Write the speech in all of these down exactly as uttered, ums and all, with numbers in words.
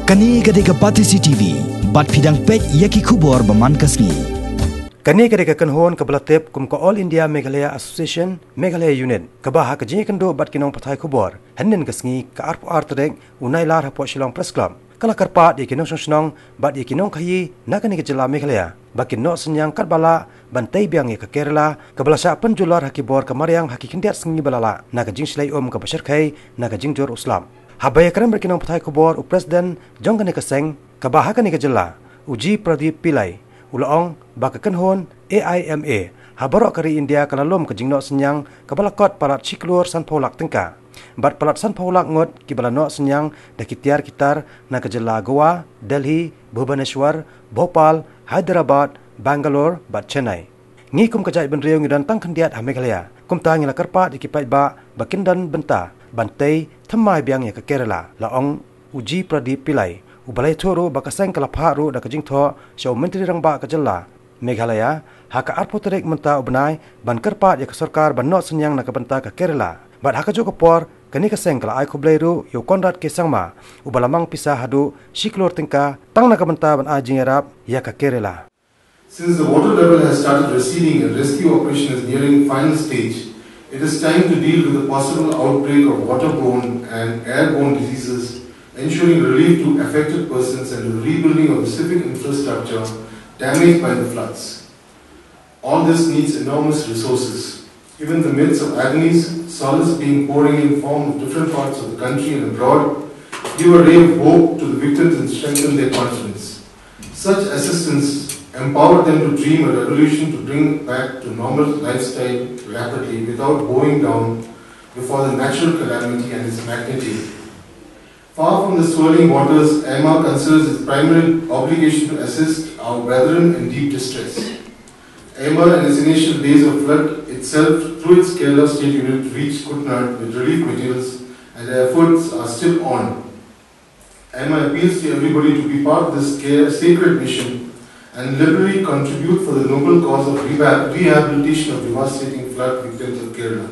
Kane ka dei ka Batesi T V, bad phi dang peit ïa ki khubor ba man ka sngi. Kane ka dei ka kynhun kaba la tip kum ka All India Meghalaya Association, Meghalaya Unit, kaba ha ka jingïakynduh bad ki nongpathai khubor hynnin ka sngi, ka arphew ar tarik u Nailar, hapoh Shillong Press Club, ka la kyrpad ïa ki nongshong shnong bad ïa ki nongkhaïi na kane ka jylla Meghalaya ba kin noh synñiang katba lah ban tei biang ïa ka Kerala, kaba la shah pynjulor ha ki bor ka mariang ha ki khyndiat sngi ba la lah na ka jingshlei um kaba shyrkhei na ka jingjur u slap. Haba ïakren bad ki nongpathai khubor, u President jong kane ka seng kaba ha kane ka jylla, u G Pradip Pillai, u la ong ba ka kynhun A I M A ha baroh ka ri India ka la lum ka jingnoh synñiang kaba la kot palat shi klur sanphew lak tyngka, bad palat sanphew lak ngut kiba la noh synñiang da ki tiar ki tar na ka jylla Goa, Delhi, Bhubaneswar, Bhopal, Hyderabad, Bangalore bad Chennai. Ngi kum ka jaitbynriew ngi don tang khyndiat ha Meghalaya, kumta ngi la kyrpad ïa ki paidbah ba kin don bynta ban tei thymmai biang ïa ka Kerala, la ong u G Pradip Pillai, uba la ïathuh ruh ba ka seng ka la phah ruh da ka jingthoh sha u Myntri Rangbah ka jylla Meghalaya ha ka arphew tarik mynta u bnai ban kyrpad ïa ka sorkar ban noh synñiang na ka bynta ka Kerala. Bad ha kajuh ka por, kane ka seng ka la ai khublei ruh ïa u Conrad K Sangma, uba la mang pisa haduh shi klur tyngka tang na ka bynta ban ai jingïarap ïa ka Kerala. Since the water level has started receding and rescue operation is nearing final stage, it is time to deal with the possible outbreak of waterborne and airborne diseases, ensuring relief to affected persons and the rebuilding of the civic infrastructure damaged by the floods. All this needs enormous resources. Even in the midst of agonies, solace being pouring in form of different parts of the country and abroad give a ray of hope to the victims and strengthen their confidence. Such assistance empowered them to dream a revolution to bring back to normal lifestyle rapidly without bowing down before the natural calamity and its magnitude. Far from the swirling waters, AIMA considers its primary obligation to assist our brethren in deep distress. AIMA, in its initial days of flood itself, through its Kerala State Unit, reached Kuttanad with relief materials, and their efforts are still on. AIMA appeals to everybody to be part of this care, sacred mission and liberally contribute for the noble cause of rehab- rehabilitation of devastating flood victims of Kerala.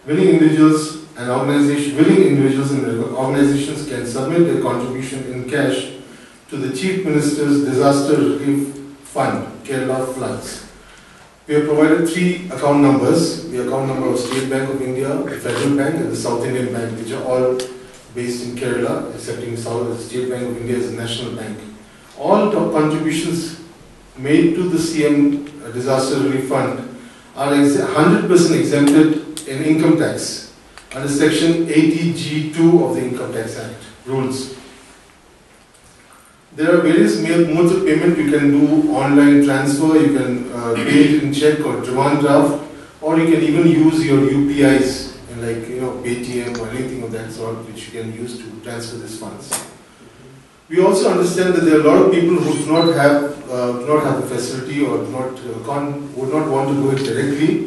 Willing individuals and organization, willing individuals and organizations can submit their contribution in cash to the Chief Minister's Disaster Relief Fund, Kerala Floods. We have provided three account numbers: the account number of State Bank of India, the Federal Bank, and the South Indian Bank, which are all based in Kerala, excepting South, the State Bank of India is a national bank. All co- contributions made to the C M Disaster Relief Fund are ex- one hundred percent exempted in income tax under Section eighty G two of the Income Tax Act rules. There are various ma- modes of payment. You can do online transfer, you can uh, pay it in check or demand draft, or you can even use your U P Is, and, like, you know, Paytm or anything of that sort, which you can use to transfer these funds. We also understand that there are a lot of people who do not have uh, do not have the facility or do not uh, can't, would not want to do it directly.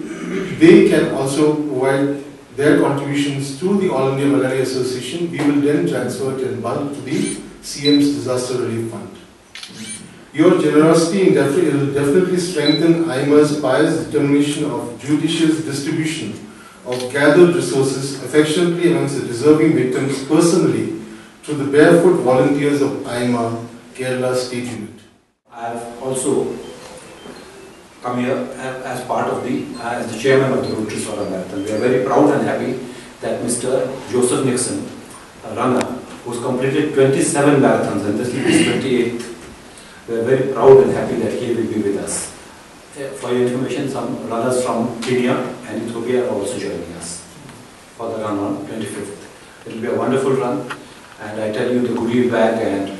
They can also provide their contributions through the All India Malaria Association. We will then transfer it in bulk to the C M's Disaster Relief Fund. Your generosity in defi- will definitely strengthen AIMA's pious determination of judicious distribution of gathered resources affectionately amongst the deserving victims personally through the barefoot volunteers of AIMA, Kerala State Unit. I have also come here a- as part of the, uh, as the chairman of the Rotary Solar Marathon. We are very proud and happy that Mister Joseph Nixon, a runner who's completed twenty-seven marathons and this will be his twenty-eighth. We are very proud and happy that he will be with us. Uh, for your information, some runners from Kenya and Ethiopia are also joining us for the run on twenty-fifth. It will be a wonderful run, and I tell you, the goodie bag and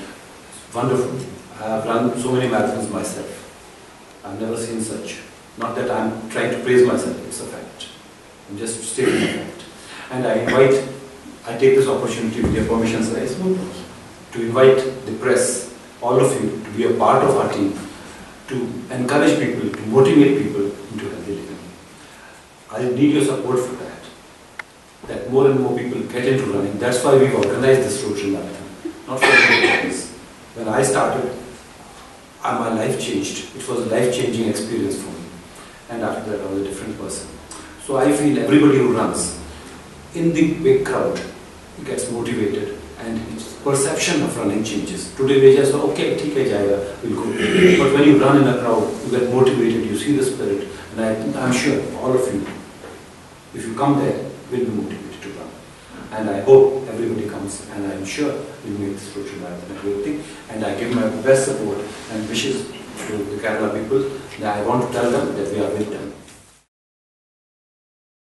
wonderful. I have run so many marathons myself. I've never seen such. Not that I'm trying to praise myself, it's a fact. I'm just stating a fact. And I invite, I take this opportunity with your permission, sir, to invite the press, all of you, to be a part of our team, to encourage people, to motivate people into healthy living. I need your support for that, that more and more people get into running. That's why we've organized this Rotary Marathon, not for any purpose. When I started, uh, my life changed. It was a life-changing experience for me. And after that, I was a different person. So I feel everybody who runs in the big crowd gets motivated and it's perception of running changes. Today we just, okay, ठीक है, जाएगा, we'll go. But when you run in a crowd, you get motivated, you see the spirit, and I, I'm sure all of you, if you come there, will be motivated to run. And I hope everybody comes, and I'm sure we'll make this Rotary Marathon a great thing. And I give my best support and wishes to the Kerala people. That I want to tell them that we are with them.